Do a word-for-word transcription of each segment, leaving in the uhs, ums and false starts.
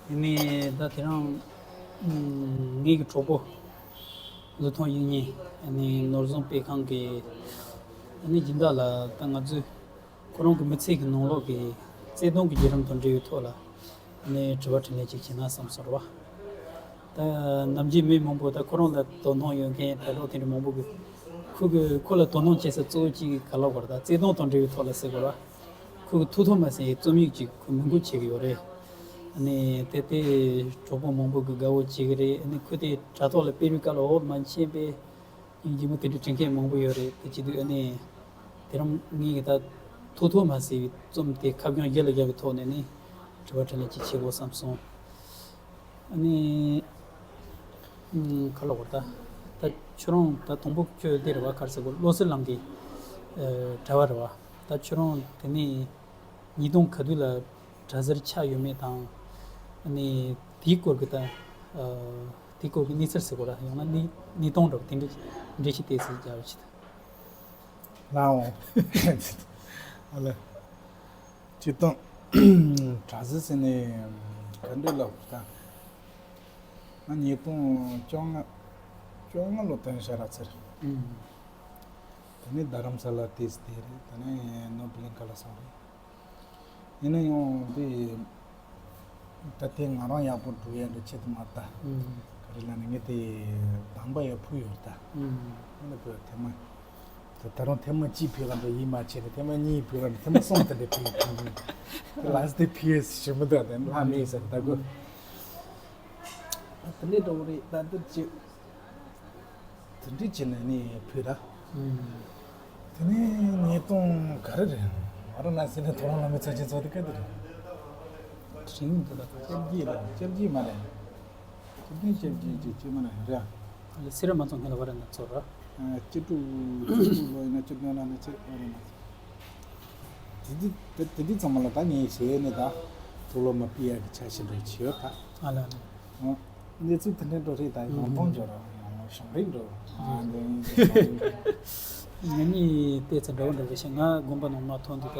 ཡིན་ནའི་ད་དེ་རིང་ངེད་ཀྱི་གྲོགས་པོ་ལུ་ཐོང་དབྱིག་གཉེན་ནོར་བཟང་སྤེལ་ཁང་གི་སྦྱིན་བདག་ལ། ད་ང་ཚོས་ཁོ་རང་གི་མི་ཚེ་གི་ནང་ལོགས་ཀྱི་བརྩེ་དུང་གི་བརྒྱུད་རིམ་དང་འབྲེལ་བའི་ཐོག་ལ་དྲི་བ་དྲིས་ལན་ཅིག་བྱས་ན་བསམ་སོང་ར་བ། ད་ནམ་རྒྱུན་མི་མང་པོ་ད་ཁོ་རང་ལ་དོ་སྣང་ཡོད་མཁན་དྲ་གྲོགས་དེ་འདྲ་མང་པོ་གིས་ཁོ་གི་ཁོ་ལ་དོ་སྣང་བྱེད་ས་གཙོ་བོ་གཅིག་ག་ལབ་དགོས་རེད། ད་བརྩེ་དུང་དང་འབྲེལ་བའི་ཐོག་ལ་ཟེར་དགོས་ར། ཁོ་གི་ཐུགས་ཐོག་མ་ཟིན་ཡའི་རྩོམ་ཡིག་ཅིག་ཁོས་མིང་བཀོད་བྱེད་ཀྱི་ཡོད་རེད། ཨ་ནི་དེ་དེ་གྲོགས་པོ་མང་པོ་གིས་དགའ་བོ་བྱེད་ཀྱི་རེད། ཨ་ནི་ཁོས་དེ་དྲ་ཐོག་ལ་སྤེལ་བའི་སྐབས་ལ་འོ་མ་མཁྱེན་པའི་ཡིན་གཅིག་མིན་གཅིག་དེ་འདྲ་དྲན་མཁན་མང་པོ་ཡོད་རེད། དེ་བྱེད་དུས་ཨ་ནི་དེ་རིང་ངེད་ཀྱིས་ད་ཐུགས་ཐོག་མ་ཟིན་པའི་རྩོམ་དེ་ཁ་བྱང་གཞི་ལ་བཞག་པའི་ཐོག་ནས་ནི་དྲི་བ་དྲིས་ལན་ཅིག་བྱེད་དགོས་བསམ་སོང་། ཨ་ནི་ཨམ་ག་ལབ་དགོས་རེད། ད་ད་ཁྱོད་རང་ད་དང་པོ་ཁྱོད་དེ་རེད་བ། ག་རེ་ཟེར་དགོས། བློ་གསལ་ལགས་ཀྱི་ཨ་དྲ་བ་རེད་བ། ད་ཁྱོད་རང་དེ་ནས་ཉིས་སྟོང་ག་དུས་ལ་གྲྭ་ཟུར་ཆགས་ཡོད་མེད་དང་། ཨ་ནི་དེའི་སྐོར་གྱི་ད་ཨ་དེའི་སྐོར་གྱི་གནས་ཚུལ་ཟེར་དགོས་ར། ཡང་ན་གནས་གནས་སྟངས་འདྲ་བོ་དེ་འདྲ་འགྲེལ་བཤད་ཏོག་ཙམ་རྒྱག་རོགས་བྱེད། ལའོ། ཨ་ལེ། སྤྱིར་བཏང་གྲྭ་ཟུར་ཟེར་ནས་ག་འདྲ་ལབ་དགོས་ད། ང་ཉིས་སྟོང་བཅོ་ལྔ། བཅོ་ལྔ་ལོ་དོན་ཤ་ར་ཚེར། ཨུམ། དེ་ནས་རྡ་རམ་ས་ལ་དེས་དེ་རེད། དེ་ནས་ནོར་བུ་གླིང་ག་ལ་སོང་རེད། ཡིན་ན་ཡང་འདི་ད་ལྟའི་ང་རང་ཡག་པོ་འགྲོ་ཡ་འདྲ་ཆེད་དུ་མ་ད། ཨུམ། ག་རེ་ལབ་ན་ངས་དེ་དང་པོ་ཡར་ཕུལ་ཡོད་ད། ཨུམ། ཨ་ནི་བོད་ཐེངས་མ་ད་ད་རུང་ཐེངས་མ་གཅིག་ཕུལ་ག་འགྲོ་ཡིད་མ་ཆེས་ནས་ཐེངས་མ་གཉིས་ཕུལ་ག་འགྲོ་ཐེངས་མ་གསུམ་དེ་འདྲ་ཕུལ་ཡོད། དེ་ལ་སི་དེ་ཕུལ་ཡས་ཞིམ་པོ་འདུག་དེ་ལྷ་མེད་ཟེར་ད་གོ། དེ་འདྲའི་འགྲོ་གི་རེད། ད་འདིར་ཅིག་དེ་འདྲའི་བྱས་ནས་ནི་ཕུལ་ར། ཨུམ། དེ་ནས་ཉིས་སྟོང་ག་རེ་རེད། ང་རང་ན་སི་ནས་མཐོ་སློབ་ལ་མི་ཚོགས་ཆེན་ཚོགས་དེ་ག་དེ་རེད། དྲིན་དུ་ལ་བཅར་གྱིས་ལ་བཅར་གྱིས་མ་རེད། བཅུ་བདུན་བཅར་གྱིས་ཅིག་ཅིག་མ་རེད་ར། ཨ་ལེ་སེ་ར་མ་ཚོགས་སྔོན་ལ་བ་ར་ན་ཚོགས་ར། ཨ་བཅུ་དྲུག་བཅུ་དྲུག་ལོ་ཡིན་ན་བཅུ་བདུན་ལ་ནི་ཚེ་བ་ར་ན་ཚོགས། དེ་དུས་དེ་དེ་དུས་ཚང་མ་ལ་ད་ངས་བྱས་ནས་ད་མཐོ་སློབ་མ་ཕུལ་ཡག་གི་འཆར་གཞི་འདྲ་བྱས་ཡོད་ད། ཨ་ལ་ལ། ཨོ། གནས་ཚུལ་དེ་འདྲ་འགྲོ་རེད་ད། ཡང་ཐོང་འབྱོར་རོ། ཡང་ཞིང་རིག་འགྲོ། ཨ་འདི་ངེད་གཉིས་བལྟས་ཚེ་འདྲ་བོ་འདྲ་བོ་ཞིག་ང་དགོན་པ་ནང་མ་ཐོན་དུས་ད།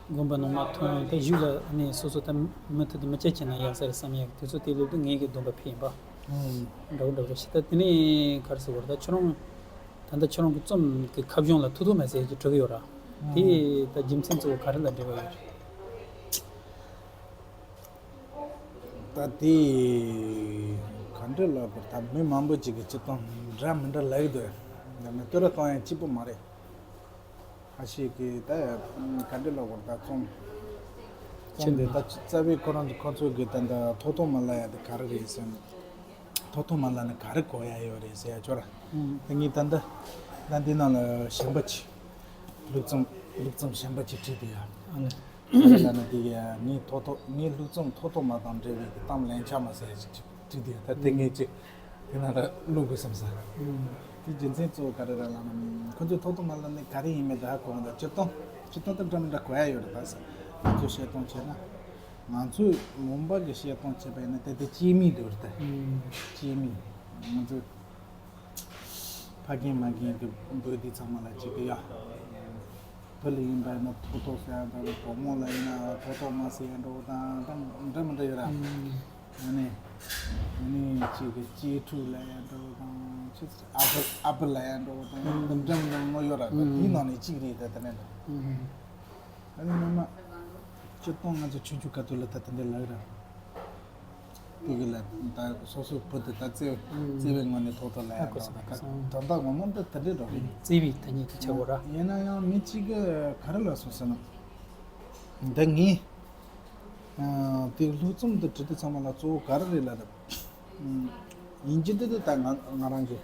དགོན་པ་ནང་མ་ཐོན་ད་གཞུག་ལ་ནི་སོ་སོ་ད་མུ་མཐུད་དུ་མི་སྐྱ་བྱས་ན་ཡག་ས་རེད་བསམ་ཡག་དུས་ཚོད་དེ་སླེབས་དུས་ངེད་ཀྱི་སྡོམ་པ་ཕེབས་ཡིན་པ། ཨང་། འདྲ་བོ་འདྲ་བོ་ཞིག་ད་དེ་ནས་ག་རེ་ཟེར་དགོས་རེད། ད་ཁྱོད་རང་ད་ལྟ་ཁྱོད་རང་གི་རྩོམ་གྱི་ཁ་བྱང་ལ་ཐུགས་ཐུགས་མ་ཟད་ཀྱི་འབྲི་གི་ཡོད་ར། དེ་ད་རྒྱུ་མཚན་གཙོ་བོ་ག་རེ་ལ་འབྲེལ་བ་ཡོད་རེད། ད་དེ་ག་འདྲ་ལབ་དགོས། ད་མི་མང་པོ་ཅིག་གིས་སྤྱིར་བཏང་འདྲ་མི་འདྲ་ལབ་ཀྱི་འདུག་ཡང་ན་བསྟོད་ར་གཏོང་ཡ་གཅིག་པོ་མ་རེད། ཁ་ཤས་ཀྱིས་ད་ག་འདྲ་ལབ་དགོས། ད་རྩོམ་རྩོམ་དེ་ད་རྩ་བའི་ཁོ་རང་ཁོ་ཚོ་གིས་ད་ད་ཐོག་ཐོག་མ་ལབ་ཡ་དེ་ག་རེ་རེད་ཟེར་ན། ཐོག་ཐོག་མ་ལབ་ན་ག་རེ་གོ་ཡ་ཡོད་རེད་ཟེར་ཡ་ཅོ་ར། ཨང་། ད་ངས་ད་ད་ད་འདི་ནང་ལ་ཞེན་པ་ཆེ། ལྷུག་རྩོམ་ལྷུག་རྩོམ་ཞེན་པ་ཆེ་བྲིས་དེ་ཡ། ཨ་ལ། ཨ་ལ་ན་དེ་ཡ་ངས་ཐོག་ཐོག་ངའི་ལྷུག་རྩོམ་ཐོག་ཐོག་མ་དང་འབྲེལ་བའི་གཏམ་ལན་ཆགས་མ་ཟེར་ཞིག་བྲིས་དེ་ཡ། ད་དེ་ངས་ཅིག་དེ་ན་ལ་བླུག་དགོས་བསམ་ས། ཨུམ། དེ་རྒྱུ་མཚན་གཙོ་བོ་ག་རེ་རེད་ལབ་ན། ཁོ་ཚོས་ཐོག་ཐོག་མ་ལབ་ནས་ག་རེ་ཡིན་མིན་དེ་ཧ་གོ་མི་འདུག་སྤྱིར་བཏང་སྤྱིར་བཏང་ད་འདྲ་མི་འདྲ་གོ་ཡ་ཡོད་རེད། ད་ས་ང་ཚོས་བཤད་སྟངས་བྱས་ན། ང་ཚོས་ལུང་པ་གི་བཤད་སྟངས་བྱས་པ་ཡིན་ན་དེ་དེ་སྐྱེས་མིང་དེ་རེད་ད། ཨུམ། སྐྱེས་མིང་། ང་ཚོས་ཕ་རྒན་མ་རྒན་གྱི་འབོད་དེ་ཚང་མ་ལ་གཅིག་གི་ཡ། བུ་ལ་ཡིན་པ་ཡིན་ན་ཐོག་ཐོག་ཟེར་ཡ་འདྲ་བོ། བུ་མོ་ལ་ཡིན་ན་ཐོག་ཐོག་མ་ཟེར་ཡ་འདྲ་བོ་དང་འདྲ་འདྲ་མི་འདྲ་ཡོད་ར། ཨུམ། ཨ་ནི་ཨ་ནི་གཅིག་གི་གཅེས་ཕྲུག་ལ་ཡ་འདྲ་བོ་དང་ཆི་ཟེར་ཨ་ཕ་ཨ་ཕ་ལ་ཡ་འདྲ་བོ་དང་འདྲ་འདྲ་མི་འདྲ་མོ་ཡོད་ར། ད་དེའི་ནང་ནས་གཅིག་རེད་ད་དེ་ནས་ད། ཨ་ནི་སྔོན་མ་སྤྱིར་བཏང་ང་ཚོ་ཆུང་ཆུང་སྐབས་དུས་ལ་ད་དེ་འདྲ་ལབ་ར། དེ་གི་ལ་ད་སོ་སོའི་བུ་དེ་ད་བརྩེ་བ་བརྩེ་བའི་ངང་ནས་ཐོག་ཐོག་ལབ་ཡ་འདྲ་བོ་དང་། ད་ད་ངོ་མ་ད་དེ་འདྲ་འདྲ་བོ་རེད། བརྩེ་བའི་ཐ་སྙད་ཀྱི་ཆ་བོ་ར། ཡིན་ན་ཡང་མི་གཅིག་གི་ག་རེ་ལབ་སོང་ཟེར་ན། འདི་ངས་ཨ་དེ་ལྷུག་རྩོམ་འདི་བྲིས་དུས་ཚང་མ་ལ་གཙོ་བོ་ག་རེ་རེད་ལབ་ན། ཨུམ། ཡིན་གཅིག་འདི་དེ་ད་ང་ང་རང་གི་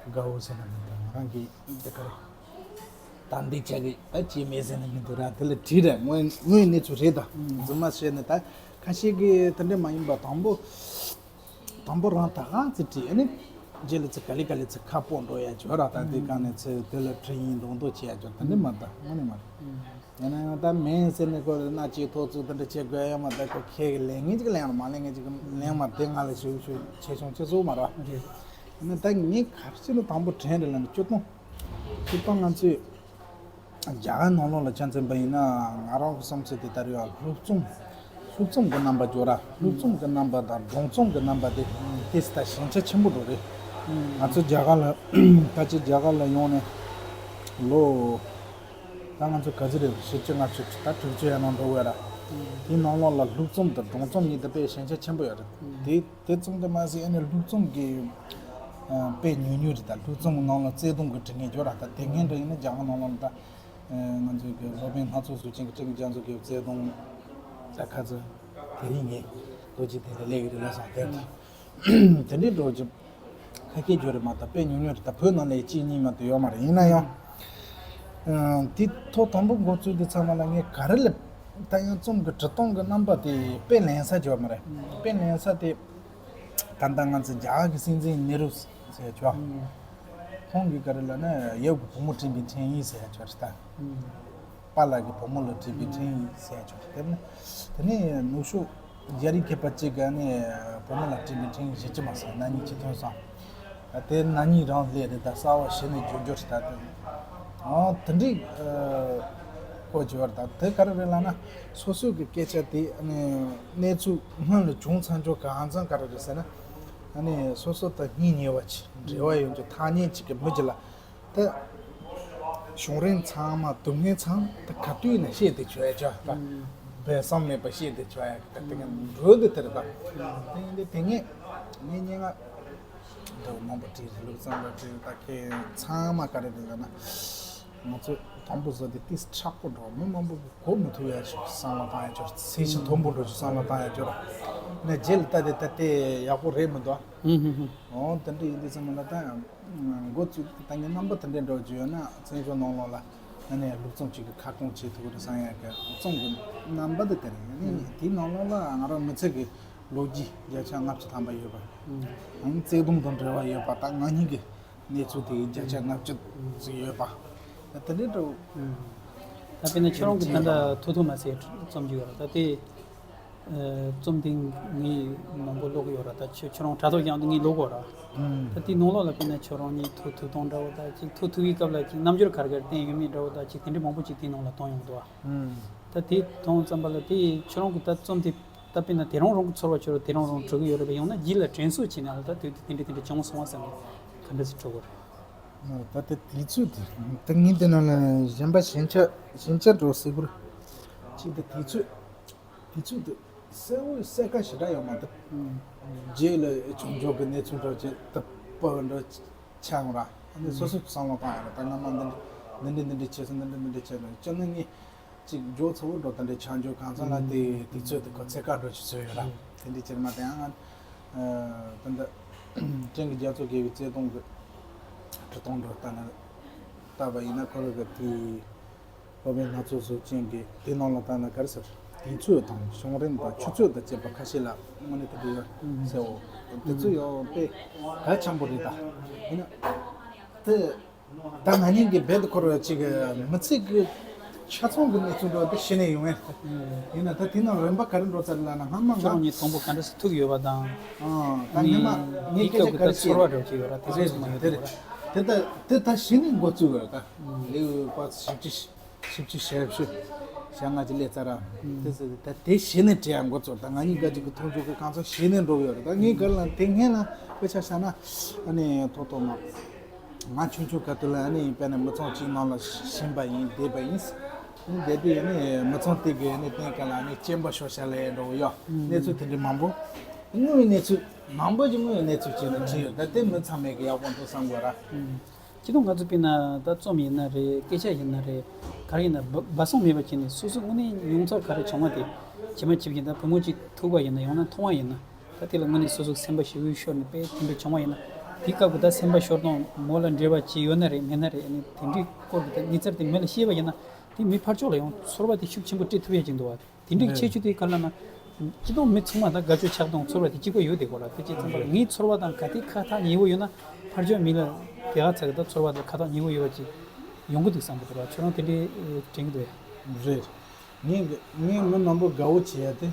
དགའ་བོ་ཟེར་ན་མི་འདུག་ང་རང་གི་འདི་ག་རེ་ད་འདི་ཆ་གི་ད་ཅི་མེད་ཟེར་ན་མི་འདུག་ར། དེ་ལ་བྲིས་ར་དངོས་དངོས་གནས་ཚུལ་རེད་ད། ཨུམ། རྫུན་མ་བཤད་ན་ད་ཁ་ཤས་ཀྱིས་དེ་འདྲ་མ་ཡིན་པ། དང་པོ་དང་པོ་རང་ད་ག་ཚོད་བྲིས། ཨ་ནི་རྗེས་ལ་ཚོད་ག་ལེ་ག་ལེ་ཚོད་ཁ་སྤོ་འགྲོ་ཡ་ཅོ་ར། ད་དེ་ག་ནས་ཚོད་དེ་ལ་བྲིས་ཡིན་མདོག་མདོག་བྱེད་ཡ་ཅོ། དེ་འདྲ་མ་ད་དངོས་གནས་མ་རེད། ཡིན་ན་ཡང་ད་མིན་ཟེར་ནས་ཁོ་སྣ་གཅིག་ཐོག་བཙུགས་དེ་འདྲ་བྱེད་དགོས་ཡ་མ་ད། ཁོ་ཁྱེད་ཀྱི་ལས་ངན་ཅིག་ལེན་ར་མ་ལེན་ངན་ཅིག་ལེན་མ་དེ་ང་ལ་ཞུ་ཞུ་ཆེ་ཆུང་ཆེ་ཚོགས་མ་ར། རེད། ཡིན་ན་ད་ངས་ག་རེ་ཟེར་ན་དང་པོ་དྲན་རེད་ལབ་ན་སྤྱིར་བཏང་སྤྱིར་བཏང་ང་ཚོས་རྒྱ་གར་ནང་ལོགས་ལ་ཆ་མཚོན་པ་ཡིན་ན་ང་རང་གི་བསམ་ཚུལ་དེ་ལྟར་ཡོད། ལྷུག་རྩོམ་ ལྷུག་རྩོམ་གྱི་རྣམ་པ་སྦྱོར་ར། ལྷུག་རྩོམ་གྱི་རྣམ་པ་དང་སྒྲུང་རྩོམ་གྱི་རྣམ་པ་དེ་དེ་ད་ཞན་ཆ་ཆེན་པོ་འགྲོ་རེད། ང་ཚོ་རྒྱ་གར་ལ་ད་ཅི་རྒྱ་གར་ལ་ཡོང་ནས་ལོ་ད་ང་ཚོ་ག་ཚོད་རེད། བཞི་བཅུ་ལྔ་བཅུ་ད་དྲུག་ཅུ་ཡན་ནང་འགྲོ་བས་ར། དེའི་ནང་ལོགས་ལ་ལྷུག་རྩོམ་དང་སྒྲུང་རྩོམ་གཉིས་དེ་དཔེ་ཞན་ཆ་ཆེན་པོ་ཡོད་རེད། དེ་དེ་ཙམ་དུ་མ་ཟད་ཨ་ནི་ལྷུག་རྩོམ་གྱི་དཔེ་ཉུང་ཉུང་རེད། ད་ལྷུག་རྩོམ་གྱི་ནང་ལ་བརྩེ་དུང་གི་དྲི་ངན་སྦྱོར་ར། ད་དེ་སྔོན་དུ་ཡིན་ན་རྒྱ་གར་ནང་ལོགས་ལ་ད། ང་ཚོའི་གི་སློབ་དཔོན་སྣ་ཚོགས་གཟུགས་ཅན་གྱི་སྤྲིན་རྒྱ་མཚོ་གི་བརྩེ་དུང་ད་ཁ་ཚོ་དེ་རིང་ངས་རྡོ་རྗེ་གདན་ལ་སླེབས་ཡོད་རེད་ལབ་སོང་། དེ་དེ་འདྲའི་འགྲོ་རྒྱུ་ཁ་སྐད་སྦྱོར་རེད་མ་གཏོགས་དཔེ་ཉུང་ཉུང་རེད། ད་བོད་ནང་ལ་གཅིག་གཉིས་མ་གཏོགས་ཡོད་མ་རེད། ཡིན་ན་ཡང་དེ་ཐོག་དང་པོ་འགོ་བཙུགས་དུས་ཚང་མ་ལ་ངས་ག་རེ་ལབ། ད་ཡང་རྩོམ་གྱི་འབྲི་སྟངས་ཀྱི་རྣམ་པ་དེ་དཔེ་ལེན་ས་ཡོད་མ་རེད། དཔེ་ལེན་ས་དེ། ད་ལྟ་ང་ཚོ་རྒྱ་གར་གྱི་སྲིད་འཛིན་ནེ་རུ་ཟེར་ཡ་ཅོ། ཁོང་གིས་ག་རེ་ལབ་ན་ཡབ་ཀྱི་བུ་མོ་དྲན་པའི་འཕྲིན་ཡིག་ཟེར་ཡ་ཅོ་རེད་ད། པཱ་ལགས་ཀྱི་བུ་མོ་ལ་དྲན་པའི་འཕྲིན་ཡིག་ཟེར་ཡ་ཅོ་རེད། དེ་ནས་དེ་ནས་ནུབ་ཕྱོགས་རྒྱ་རིགས་མཁས་པ་གཅིག་གིས་ནི་བུ་མོ་ལ་དྲན་པའི་འཕྲིན་ཡིག་ཞིག་ཅི་མ་ཟེར་ན་ཉིན་གཅིག་ཐོན་སོང་། དེ་ན་ནིང་རང་སླེབས་རེད། ད་གསར་བ་གཞི་ནས་བསྒྱུར་རྒྱུ་རེད། ད་དེ་ཨང་དེ་འདྲའི་ཨ་གོ་བརྗོད་པ་རེད། ད་དེ་ག་རེ་རེད་ལབ་ན་སོ་སོ་གི་སྐད་ཆ་དེ་ཨ་ནི་གནས་ཚུལ་སྔོན་ལ་བྱུང་ཚར་རྒྱུ་གང་ཚང་ག་རེ་རེད་ཟེར་ན་ཨ་ནི་སོ་སོ་དང་སྙིང་ཉེ་བ་ཅིག་འབྲེལ་བ་ཡོད་རྒྱུ་ཐག་ཉེ་ཅིག་གི་མི་ཅིག་ལ་ད་བྱུང་རིམ་ཚང་མ་སྡུག་བསྔལ་ཚང་མ་ད་ག་དུས་ནས་བཤད་དེ་བྱོས་ཡ་ཅོ། ད་སྦས་གསང་མེད་པ་བཤད་དེ་བྱོས་ཡ་ད་དེ་ག་འགྲོ་དེ་དེ་རེད། ད་དེ་ཡིན་དེ་དེ་ངས་ངས་སྙན་ངག་འདྲ་བོ་མང་པོ་བྲིས། ལྷུག་རྩོམ་འདྲ་བྲིས། ད་ཁྱེད་ཚང་མ་ག་རེ་རེད་ལབ་ན། ང་ཚོས་དང་པོ་བཟོ་དེ་ཏིས་དྲག་པོ་འགྲོ། མི་མང་པོ་གིས་གོ་མི་ཐུབ་ཡ་ཞིག་བསམ་བློ་བཏང་ཡ་ཅོ། ཚད་གཞི་མཐོན་པོ་འགྲོ་ཞིག་བསམ་བློ་བཏང་ཡ་ཅོ་ར། ནས་རྗེས་ལ་ལྟ་དེ་ད་དེ་ཡག་པོ་རེད་མི་འདུག་ཨ། འོ་དེ་འདྲ་ཡིན་དུས་ཙམ་པ་ལ་ད་ཡང་འགོ་བཙུགས་ད་ངས་རྣམ་པ་དེ་འདྲ་འགྲོ་རྒྱུ་ཡོད་ན་བཙན་བྱོལ་ནང་ལོགས་ལ་ཨ་ནི་ལྷུག་རྩོམ་ཅིག་གི་ཁ་སྐོང་བྱེད་ཐུབ་ཀྱི་རེད་བསམ་ཡ་གི་རྩོམ་གི་རྣམ་པ་དེ་དེ་རེད། ཨ་ནི་དེའི་ནང་ལོགས་ལ་ང་རང་མི་ཚེ་གི་ལོ་རྒྱུས་བརྒྱ་ཆ་ལྔ་བཅུ་ཐམ་པ་ཡོད་པ། ཨང་བརྩེ་དུང་དང་འབྲེལ་བ་ཡོད་པ། ད་ང་གཉིས་ཀྱི་གནས་ཚུལ་དེ་བརྒྱ་ཆ་ལྔ་བཅུ་ཟིག་ཡོད་པ། ད་དེ་འདྲའི་འགྲོ། ད་དཔེར་ན་ཁྱོད་རང་གི་ད་ལྟ་ཐུག་ཐུག་མ་ཟེར་རྩོམ་རྒྱུ་ཡོད་ར། ད་དེ་རྩོམ་དེ་ངས་མང་པོ་ཀློག་གི་ཡོད་ར། ད་ཁྱོད་ཁྱོད་རང་དྲ་ཐོག་ཀྱང་དེ་ངས་ཀློག་གོ་ར། ད་དེའི་ནང་ལོགས་ལ་དཔེར་ན་ཁྱོད་རང་གཉིས་ཐུག་ཐུག་སྟངས་འདྲ་བོ་ད་ཅིག་ཐུག་ཐུག་གི་སྐབས་ལ་ཅིག་རྣམ་འགྱུར་ག་རེ་ག་རེ་བསྟན་ཡོད་མེད་འདྲ་བོ་ད་ཅིག་དེ་འདྲའི་མང་པོ་ཅིག་དེའི་ནང་ལ་བཏོན་ཡོང་གི་འདུག་ཨ། ད་དེ་མཐོང་ཙམ་པ་ལ་དེ་ཁྱོད་རང་གི་ད་རྩོམ་དེ་ད་དཔེར་ན་དེ་རང་རང་གི་ཚོར་བ་ཁྱོད་རང་དེ་རང་རང་འགྲོ་གི་ཡོད་རེད་པས། ཡང་ན་རྗེས་ལ་དྲན་གསོ་བྱས་ནས་ཨ་ད་དུས་དེ་འདྲ་དེ་འདྲ་བྱུང་སོང་བ་བསམ་ནས་ག་འདྲ་ཞིག་འགྲོ་གི་རེད། ད་ལྟ་དུས་ཚོད་དེ་ད་ངས་དེ་ནང་ལ་གཞན་པ་ཞན་ཆ་ཞན་ཆ་འགྲོ་སྲིད་པར་གཅིག་ད་དུས་ཚོད་དུས་ཚོད་དེ་གསལ་བོ་གསལ་ཁ་ཞེ་དྲག་ཡོད་མ་ཐུབ། རྗེས་ལ་བྱུང་ཆོག་གི་གནས་ཚུལ་འདྲ་ཅིག་ད་པ་འདྲ་ཆགས་ཡོང་ར། ཨ་ནི་སོ་སོས་བསམ་བློ་བཏང་ཡོད་ར། ད་སྔ་མ་འདི་འདྲ་འདི་འདྲ་འདི་འདྲ་བྱས་སོང་། འདི་འདྲ་འདི་འདྲ་བྱས་སོང་། སྤྱིར་ན་ངས་ཅིག་མགྱོགས་ཚ་བོ་འགྲོ་ད་འདྲ་ཆགས་འཇོག་གང་ཚང་ལ་དེ་དུས་ཚོད་དེ་ཁོ་ཚད་བཀག་འགྲོ་ཞིག་བཟོས་ཡོད་ར། དེ་འདྲ་བྱས་མ་དེ་ཡང་ད་ལྟ་སྤྲིན་གྱི་རྒྱ་མཚོ་རྒྱས་པའི་བརྩེ་དུང་གི་འབྲི་སྟངས་འགྲོ་ལྟ་ན་ལྟ་བ་ཡིན་ན་ཁོ་རང་གི་དེའི་སློབ་དཔོན་སྣ་ཚོགས་གཟུགས་ཅན་གྱི་དེ་ནང་ལ་ལྟ་ན་ག་རེ་ཟེར། དུས་ཚོད་དང་བྱུང་རིམ་དང་ཆུ་ཚོད་དང་བཅས་པ་ཁ་ཤས་ལ་དངོས་གནས་དེ་འདྲ་ཡོད་ཟེར་འོ། དེ་ཚོ་ཡང་དཔེ་གལ་ཆེན་པོ་རེད་ད། ཡིན་ན་དེ། ད་ང་གཉིས་ཀྱི་རྦད་དེ་འཁོར་བའི་ཅིག་མི་ཚེ་གི་ཆ་ཚང་གི་གནས་ཚུལ་འགྲོ་དེ་ཤེས་ནས་ཡོང་ངེས། ཡིན་ན་ད་དེ་ནང་རིམ་པ་ག་རེ་འགྲོ་ཚར་ལབ་ན་སྔ་མ་ང་ཁྱོད་རང་གཉིས་དང་པོ་ག་འདྲ་སེ་ཐུག་ཡོད་པ་དང་། ཨང་ད་སྔ་མ་ངའི་སྐབས་ཀྱི་ད་ཚོར་བ་འདྲ་ཅིག་ཡོད་ར། དེ་ཚོ་ཚང་མ་ཡོད་དེ་རེད། དེ་ད་དེ་ད་ཤེས་ནས་འགོ་བཙུགས་ཡོད་ད། ལེའུ་པ་བཞི་བཅུ་བཞི་བཅུ་ཞེ་བཞི་ཞེ་ལྔ་ཅིག་སླེབས་ཚར་ར། དེ་ཚོ་ད་དེ་ཤེས་ནས་བྲིས་ཡ་འགོ་བཙུགས། ད་ང་གཉིས་ཀ་ཅིག་གི་མཐོང་ཆོས་ཀྱི་གང་ཚང་ཤེས་ནས་འགྲོ་གི་ཡོད་རེད། ད་ངའི་ག་རེ་ལབ་ན་དེ་སྔོན་ལ་དཔེ་ཆ་བཞག་ན་ཨ་ནི་ཐོག་ཐོག་མ། ང་ཆུང་ཆུང་སྐབས་དུས་ལ་ཨ་ནི་དཔེར་ན་མི་ཚང་གཅིག་ནང་ལ་ཕྱིན་པ་ཡིན་བསྡད་པ་ཡིན། བསྡད་དུས་ཨ་ནི་མི་ཚང་དེ་གི་ཨ་ནི་སྟེང་ག་ལ་ཨ་ནི་སྤྱན་པ་ཤོར་ཤག་ལབ་འགྲོ་གི་ཡོད། གནས་ཚུལ་དེ་འདྲ་མང་པོ། དངོས་ཡོད་གནས་ཚུལ་མང་པོ་ཅིག་དངོས་ཡོད་གནས་ཚུལ་བྱས་ནས་བྲིས་ཡོད། ད་དེ་མི་ཚང་མས་གི་ཡག་པོ་འདུག་བསམ་དགོས་ར། སྤྱིར་བཏང་ང་ཚོ་དཔེར་ན་ད་རྩོམ་ཡིན་ན་རེད། སྐད་ཆ་ཡིན་ན་རེད། ག་རེ་ཡིན་ན་སྦ་སྦ་གསང་མེད་པ་བྱས་ནས་སོ་སོ་དངོས་གནས་མྱོང་ཚོར་ག་རེ་བྱུང་བ་དེ་ཇི་མ་ཇི་བཞིན། ད་བུ་མོ་གཅིག་ཐུག་པ་ཡིན་ན་ཡང་ན་མཐོང་བ་ཡིན་ན། ད་དེ་ལ་དངོས་གནས་སོ་སོ་སེམས་པ་ཞེ་པོ་ཤོར་ནས་དཔེ་དེ་འདྲ་བྱུང་བ་ཡིན་ན། དེའི་སྐབས་ཀྱི་ད་སེམས་པ་ཤོར་སྟངས་མོ་ལ་འབྲེལ་བ་ཅིག་ཡོད་ན་རེད་མེད་ན་རེད། ཨ་ནི་དེ་འདྲའི་སྐོར་གྱི་ད་དངུལ་རྩར་དེ་མི་ལ་བཤད་པ་ཡིན་ན་དེ་མི་ཕར་ཕྱོགས་ལ་ཡང་ཚོར་བ་དེ་ཤུགས་ཆེན་པོ་སྤྲད་ཐུབ་ཡ་ཅིག་འདུག་བ། དེ་འདྲའི་ཁྱད་ཆོས་དེ་ག་རེ་ལབ་ན། སྤྱིར་བཏང་མི་ཚང་མ་ད་དགའ་སྐྱོ་ཆགས་སྡང་ཚོར་བ་དེ་གཅིག་པ་ཡོད་དེ་གོ་ར། དེ་བྱས་ཙང་ངའི་ཚོར་བ་དང་ག་དེ་ཁ་ཐག་ཉེ་བོ་ཡོད་ན་ཕར་ཕྱོགས་མི་ལ་དེ་ག་ཚ་གི་ད་ཚོར་བ་དང་ཁ་ཐག་ཉེ་བོ་ཡོད་པ་ཅིག་ཡོང་གི་འདུག་བསམ་གི་འདུག་ར། ཁྱོད་རང་དེ་འདྲའི་དྲན་གི་འདུག་ཡ། རེད། ངས་ངས་མི་མང་པོ་དགའ་བོ་བྱེད་ཡ་དེ་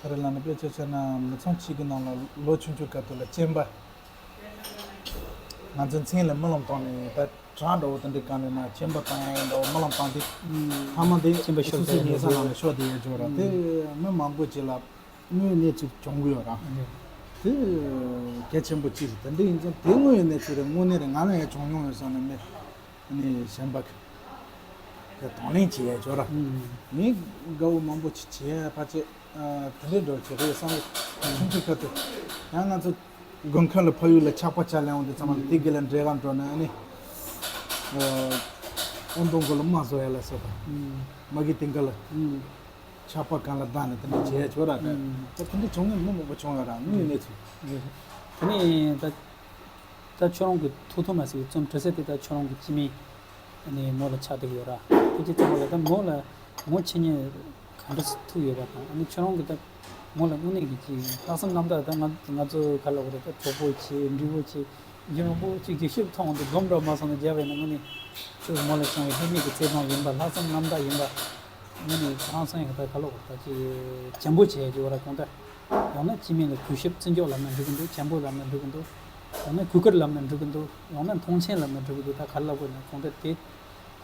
ག་རེ་ལབ་ན། དཔེ་ཆ་བཞག་ན་མི་ཚང་གཅིག་གི་ནང་ལ་ལོ་ཆུང་ཆུང་སྐབས་དུས་ལ་སྤྱན་པ། ང་ཚོའི་མཚན་ལ་རྨི་ལམ་བཏང་ནས་ད། བྲག་འདྲ་བོ་དེ་འདྲའི་སྒང་ལ་ན་སྤྱན་པ་བཏང་ཡ་འདྲ་བོ་སྨོན་ལམ་བཏང་དེ། ཨུམ། ཐ་མ་དེ་སྤྱན་པ་ཤོར་ཨུ་ཚུགས་ཉལ་ས་ནང་ལ་ཤོར་དེ་ཡ་འཇོག་ར་དེ་མི་མང་པོ་ཅིག་ལ་དངོས་གནས་ཚུལ་བྱུང་གི་ཡོད་ར། དེ་གལ་ཆེན་པོ་ཅིག་རེད། དེ་འདྲ་ཡིན་ཙང་དེ་དངོས་ཡོད་གནས་ཚུལ་རེད། དངོས་གནས་རེད། ང་ལ་ཡང་བྱུང་མྱོང་ཡོད་ས་ནས་མི་ནི་གཞན་པ་གི་དང་ལེན་བྱེད་ཡ་འཇོག་ར། ངས་དགའ་བོ་མང་པོ་ཅིག་བྱེད་ཡ་ཕལ་ཆེར་དེ་འདྲའི་འགྲོ་བྱེད་རེད་བསམ་གི། ཆུང་ཆུང་ཁ་ཐུག་ཡང་ང་ཚོ་དགོན་ཁ་ལ་ཕ་ཡུལ་ལ་ཆག་པ་ཆག་ལས་འོང་དུས་ཚང་མ་ལ་དེ་དགེ་ལ་འབྲེལ་ག་འགྲོ་ན་ཨ་ནི། ཨོ་མདོ་མགོ་ལ་རྨ་བཟོ་ཡ་ལ་སོགས་དང་། མ་གི་དེང་ག་ལ་ཆག་པ་གང་ལ་བདག་ནས་དེ་འདྲ་བྱེད་ཡ་ཆོག་ར། ད་དེ་འདྲ་བྱུང་ན་མི་མང་པོ་བྱུང་ཡོད་ར། དངོས་གནས་ཚུལ། དེ་ནས་ད་ད་ཁྱོད་རང་གི་ཐུགས་ཐུགས་མ་ཟིག་རྩོམ་འབྲི་ས་དེ་ད་ཁྱོད་རང་གི་སྤྱི་མིང་ནས་མོ་ལ་ཆགས་བསྡད་ཡོད་ར། དེ་ཅི་ཙམ་པ་ལ་ད་མོ་ལ་ངོ་ཆེ་ཉེ་ག་འདྲ་ཐུག་ཡོད་པ་དང་། ཨ་ནི་ཁྱོད་རང་གི་ད་མོ་ལ་དངོས་གནས་ཀྱི་ཅིག་ལྷག་བསམ་རྣམ་དག་ད་ང་ང་ཚོ་ག་ལ་འོ་རེད། ད་གྲོགས་པོ་བྱེད་འདྲིས་པོ་བྱེད་ཡིན་རོགས་པོ་ཅིག་གི་ཤུབ་ཐོང་དུ་སྒོམ་འགྲོ་མ་སོང་ན་རྒྱབ་པས་ན་དངོས་གནས་ཁྱོད་མོ་ལ་བྱུང་བའི་ལྷད་མེད་ཀྱི་བརྩེ་དུང་ཡིན་པ། ལྷག་བསམ་རྣམ་དག་ཡིན་པ། དངོས་གནས་ཧང་སང་ཡག་ད་ག་ལ་འོ་ད་ཅིག་བྱམས་པོ་བྱེད་ཀྱི་འོ་ར། གང་ལྟར་ཡང་ན་སྤྱི་མིང་ལ་གུས་ཞབས་བརྩི་འཇོག་ལབ་ན་འགྲིག་གི་འདུག་བྱམས་པོ་ལབ་ན་འགྲིག་གི་འདུག་ཡང་ན་གུས་བཀུར་ལབ་ན་འགྲིག་གི་འདུག་ཡང་ན་མཐོང་ཆེན་ལབ་ན་འགྲིག་གི་འདུག་ད་ག་ལ་དགོས་ན་གང་ལྟར་དེ་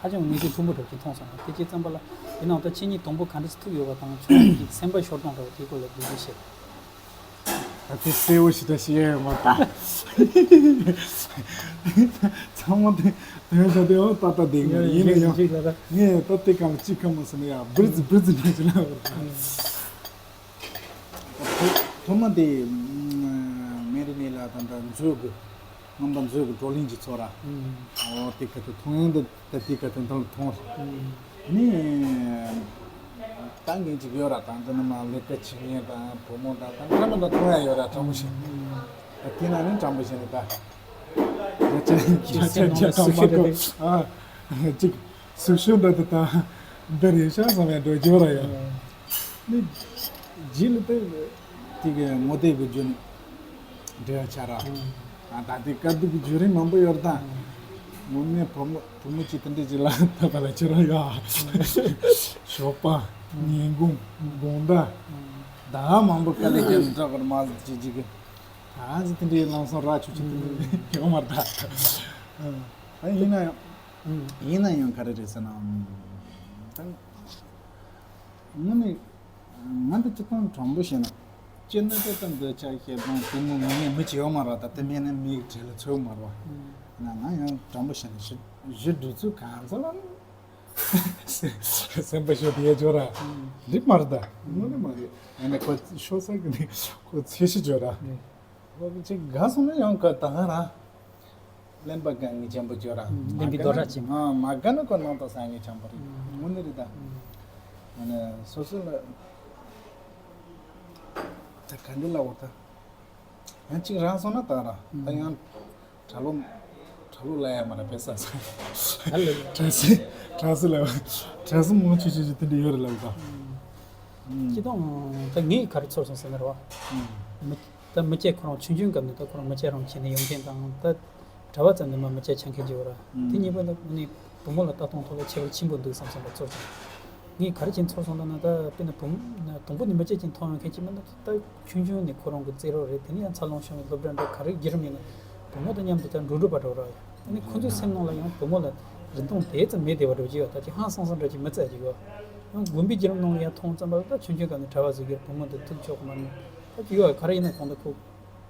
ཧ་ཅང་གནས་ཚུལ་མཐུན་པོ་འདྲ་ཅིག་མཐོང་སོང་། དེ་ཅི་ཙམ་པ་ལ་ཡིན་ནའང་ད་ཁྱེད་གཉིས་དང་པོ་ག་འདྲ་ཐུག་ཡོད་པ་དང་ཁྱོད་གཉིས་ཀྱི་སེམས་པ་ཤོར་སྟངས་འདྲ་བ་དེའི་སྐོར་ལ་བསྡུས་བསྡུས་བཤད། ད་དེ་གསལ་བོ་ཞིག་ད་བཤད་ཡ་ཡོད་མ་རེད་ད། ཚང་མ་དེ་དོན་ད་དེ་འོ་ད་ད་དེ་ཡིན་ན་ཡང་ངས་ད་དེ་གང་ལ་ཅི་ག་མ་སོང་ན་ཡ་བིར་ཙི་བིར་ཙི་ན་ཅི་ལ་བར་ད། ཐོག་མ་དེ་མེ་རི་ནི་ལ་ད་ད་མཛོད་གི་རྔམ་པ་མཛོད་གི་བགྲོ་གླེང་གི་ཚོགས་ར། འོ་དེ་ག་དུ་མཐོང་ཡོང་དུ་ད་དེ་ག་དུ་མཐོང་མཐོང་ར། ནི་ད་ངེད་ཅིག་ཡོད་ར། ད་འདི་ནི་མ་ལས་ཀ་བྱེད་མཁན་དང་བུ་མོ་དང་ད་འདྲ་མི་འདྲ་མཐོང་ཡ་ཡོད་ར། དྲང་པོ་བཤད། ད་དེ་ན་ནི་དྲང་པོ་བཤད་ནི་ད་རྒྱ་ཆེན་རྒྱ་ཆེན་རྒྱ་དྲང་མ་གོ་ཨ་ཅིག་སུ་ཤོད་འདྲ་དུ་ད་འདི་རེད་ཤག་བསམ་ཡ་འགྲོ་རྒྱུ་ར་ཡ། ནི་རྗེས་ལ་དེ་དེ་གི་ངོ་དེབ་གི་རྒྱུན་འབྲེལ་བ་ཆགས་ར། ཨ་ད་དེ་དཀའ་སྡུག་གི་བརྒྱུད་རིམ་མང་པོ་ཡོད་རེད་ད། ངོ་མའི་བུ་མོ་བུ་མོ་གཅིག་དེ་འདྲ་ཅིག་ལ་ད་ག་ལ་ཁྱེད་རང་ཡ། ཞོགས་པ་ཉིན་གུང་དགོང་དག་ཟླ་བ་མང་པོ་དཀའ་ལས་བརྒྱབ་ནས་འདྲ་བར་མ་ཟིག་ཅིག་ཅིག་གི་ད་ཟིག་དེ་འདྲའི་ལམ་སང་ར་ཆུ་ཆུ་དེ་འདྲ་ཡོད་མ་རེད་ད། ཨ་ཡིན་ན་ཡང་ཡིན་ན་ཡང་ག་རེ་རེད་ཟེར་ན། ད་དངོས་གནས་ང་འདི་སྤྱིར་བཏང་དྲང་པོ་བཤད་ན། སྤྱིར་ན་ད་ལྟ་འདི་ཆ་བཤད་སྟངས་དེ་མོ་ངས་མི་བྱེད་ཡོད་མ་རེད། ད་དེ་མེད་ན་མིའི་གྲས་ལ་ཚོད་མ་རེད་བ། ན་ང་ཡང་དྲང་པོ་བཤད་ན་གཞི་གཞི་འདྲི་ཚུལ་གང་ཚོད་ལ་སེམས་པ་ཤོར་དེ་ཡ་འཇོག་ར་འགྲིག་མ་རེད་ད། དངོས་གནས་མ་རེད། ཡང་ན་ཁོ་ཤོར་ས་གི་ནི་ཁོ་ཚེ་ཤི་འཇོག་ར། ཁོ་གི་ཅིག་དགའ་སོང་ན་ཡང་ཁ་ད་ག་ར། གླེན་པ་གང་ངེས་ཆེན་པོ་བརྗོད་ར། གླེན་པའི་རྡོ་ར་ཆེན་པོ། མ་དགའ་ན་ཁོ་ནང་དུ་ས་ངེས་ཆེན་པོ་རེད། དངོས་གནས་རེད་ད། ཨ་ནི་སོ་སོ་ལ་ད་ག་འདི་ལ་འོ་ད་ཡང་གཅིག་རང་སོང་ན་ད་ར་ད་ཡང་གྲྭ་ལོ་གྲྭ་ལོ་ལ་ཡ་མ་ར་བེ་ས་ས་གྲྭ་སི་གྲྭ་སི་ལ་གྲྭ་སི་མང་ཆེ་ཆེ་ཆེ་དེ་འདྲ་ཡོད་རེད་ལ་ད། སྤྱི་བཏང་ད་ངས་ག་རེ་ཚོར་སོང་ཟེར་ན་ར་བ། མི་ད་མི་སྐྱ་ཁོ་རང་ཆུང་ཆུང་སྐབས་ནས་ད་ཁོ་རང་མི་སྐྱ་རང་བྱས་ནས་ཡོང་མཁན་དང་ད། གྲྭ་པ་ཙམ་ནས་མ་མི་སྐྱ་ཆགས་མཁན་ཅིག་ཡོད་ར། དེ་གཉིས་པོ་ནི་ནི་བུ་མོ་ལ་ལྟ་སྟངས་ཐོག་ལ་ཁྱད་པར་ཆེན་པོ་འདུག་བསམ་བསམ་པ་ཚོར་སོང་། ངས་ག་རེ་བྱས་ཚོར་སོང་ལབ་ན་ད་དཔེར་ན་བུ་མོ་དང་པོ་ནས་མི་སྐྱ་ཅིག་མཐོང་ཡོང་མཁན་ཅིག་མིན་ན་ད་ཆུང་ཆུང་ནས་ཁོ་རང་གི་རྩེད་རོགས་རེད། དེ་ནས་ཡང་འཚར་ལོངས་བྱུང་བའི་སློབ་གྲྭ་འགྲོ་ག་རེ་བརྒྱུད་རིམ་ཡིན་ན་བུ་མོ་དང་མཉམ་དུ་ད་འགྲོ་འགྲོ་པ་འགྲོ་ར་ཡ། ཨ་ནི་ཁོ་ཚོའི་སེམས་ནང་ལ་ཡང་བུ་མོ་ལ་རིན་ཐང་དེ་ཙམ་མེད་བསྡད་པ་འགྲོ་གི་ཡོད། ད་ཅི་ཧང་སང་སང་འདྲ་ཅིག་མི་བརྩི་གི་ཡོད། ཡང་དགོན་པའི་བརྒྱུད་རིམ་ནང་ལ་ཡང་མཐོང་ཙམ་པ་ལ་ད་ཆུང་ཆུང་སྐབས་ནས་གྲྭ་པ་ཟེར་གྱི་བུ་མོ་དང་ཐུག་ཆོག་གི་མ་རེད། ད་ཅི་ཡོད་ག་རེ་ཡིན་ན་གང་ལྟར་ཁོ།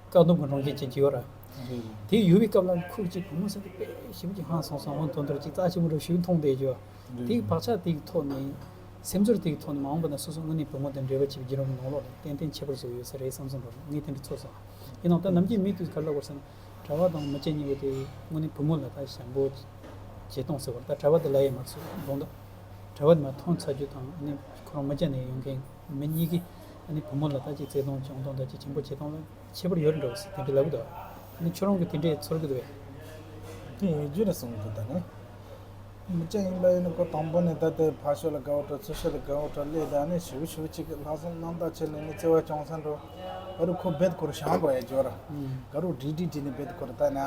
བཀག་སྡོམ་གྱི་གྲོང་ཁྱེར་ཅན་གྱི་ཡོད་ར། རེད་རེད། དེ་ཡོད་པའི་སྐབས་ལ་ཁོས་ཅིག་བུ་མོ་ཟེར་དེ་དཔེ་ཞེ་པོ་ཅིག་ཧང་སང་སང་འོང་དོན་དུ་ཅིག་རྩ་ཆེན་པོ་འདྲ་ཞིག་མཐོང་བསྡད་ཀྱི་ཡོད། རེད། དེའི་བག་ཆགས་དེའི་ཐོག་ནས་སེམས་ཚོར་དེའི་ཐོག་ནས་མ་འོངས་པ་ན་སོ་སོ་དངོས་གནས་བུ་མོ་དང་འབྲེལ་བ་བྱེད་པའི་བརྒྱུད་རིམ་ནང་ལོགས་ལ་ཏན་ཏན་ཁྱད་པར་བཟོ་གི་ཡོད་ས་རེད་བསམ་བསམ་འདྲ་ངས་དེ་འདྲ་ཚོར་སོང་། ཡིན་ནའང་ད་ནམ་རྒྱུན་མི་དུས་ག་རེ་ལབ་དགོས་ཟེར་ན་གྲྭ་པ་དང་མི་སྐྱ་གཉིས་པོ་དེ་དངོས་གནས་བུ་མོ་ལ་ད་ཞན་པོ་བྱེད་སྟངས་ཟེར་བ་ད་གྲྭ་པ་དེ་ལ་ཡེ་མ་ཚོར་དགོངས་དག་གྲྭ་པ་དེ་མ་མཐོང་ཚར་རྒྱུ་དང་ནི་ཁོ་རང་མི་སྐྱ་ནས་ཡོང་མཁན་མི་གཉིས་ཀྱིས་ནི་བུ་མོ་ལ་ད་ཅིག་བརྩེ་དུང་སྦྱོང་སྟངས་ད་ཅིག་ཆེན་པོ་བྱེད་སྟངས་ལ། ཁྱད་པར་ཡོད་རེད་འགྲོ་ཟེར་དེ་འདྲ་ལབ་གི་འདུག་ཨ་ནི་ཁྱོད་རང་གིས་དེ་འདྲས་ཚོར་གི་འདུག་གས། དེ་ཡོད་རྒྱུ་རེད་གསུངས་གི་འདུག་ད་ནི། མི་སྐྱ་ཡིན་པ་ཡིན་ན་ཁོ་དང་པོ་ནས་ད་ལྟའི་ཕར་ཕྱོགས་ལ་དགའ་བོ་འགྲོ་ཚུར་ཕྱོགས་ལ་དགའ་བོ་འགྲོ་སླེབས་ད་ནི་ཞིབ་ཞིབ་ཅིག་གི་ལྷག་བསམ་རྣམ་དག་བྱས་ནས་ནི་བརྩེ་བ་བྱུང་ས་འགྲོ། ཨ་རུ་ཁོ་རྦད་ཁོ་རུ་བཞེངས་དགོས་ཡ་འཇོག་ར། དགའ་རུ་བྲིས་བྲིས་བྲིས་ནས་རྦད་ཁོ་རུ་ད་ནི་